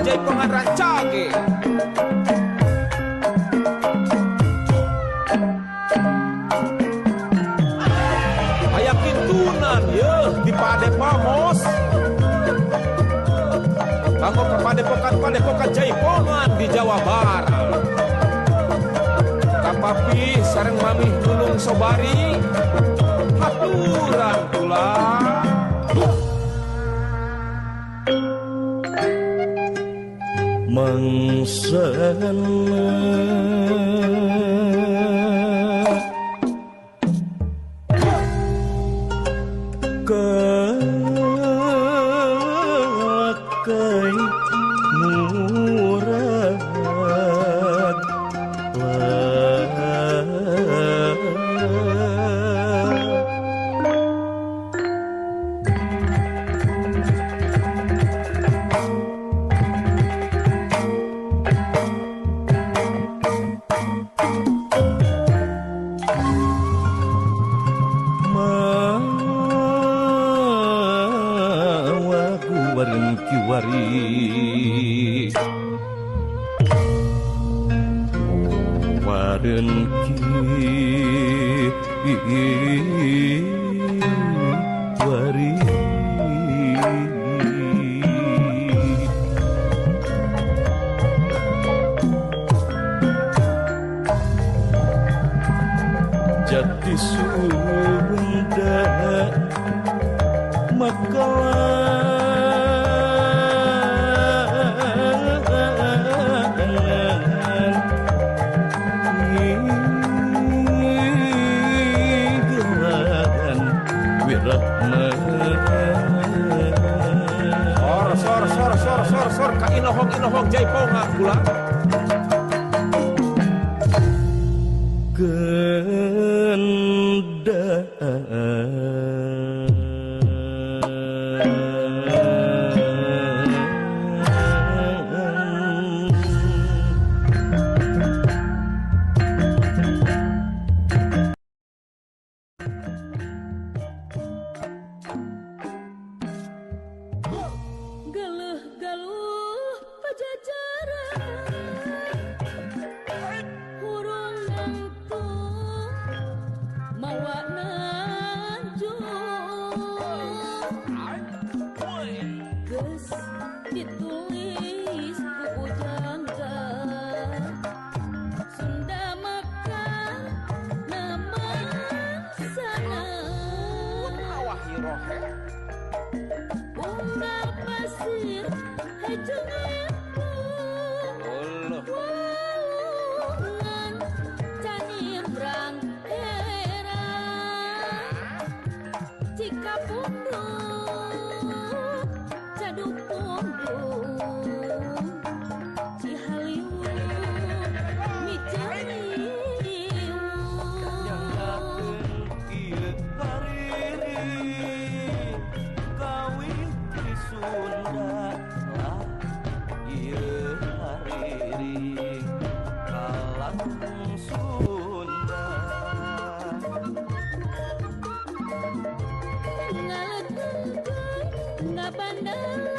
Jaipongan rancage. Aya kintunan yeuh di Padepamos. Kanggo ka padepokan-padepokan jaipongan di Jawa Barat. Kapapi sareng mamih Nunung Sobari haturan tulang. Mangsana kakai murad kiwari waren kiwari jati Sunda maka Sor sor sor sor sor ka inohong inohong jaipongan pula. Galuh-galuh pajajaran hurung nangtung mawa nanjung geus ditulis ku pujangga Sunda maka nama sana unggal pasir walungan canimbrang herang Cikapundung Cadupundung Cihaliwung Miceliwung Sunda lah ieu hariri kalang Sunda ngaletengkeun ngabandalan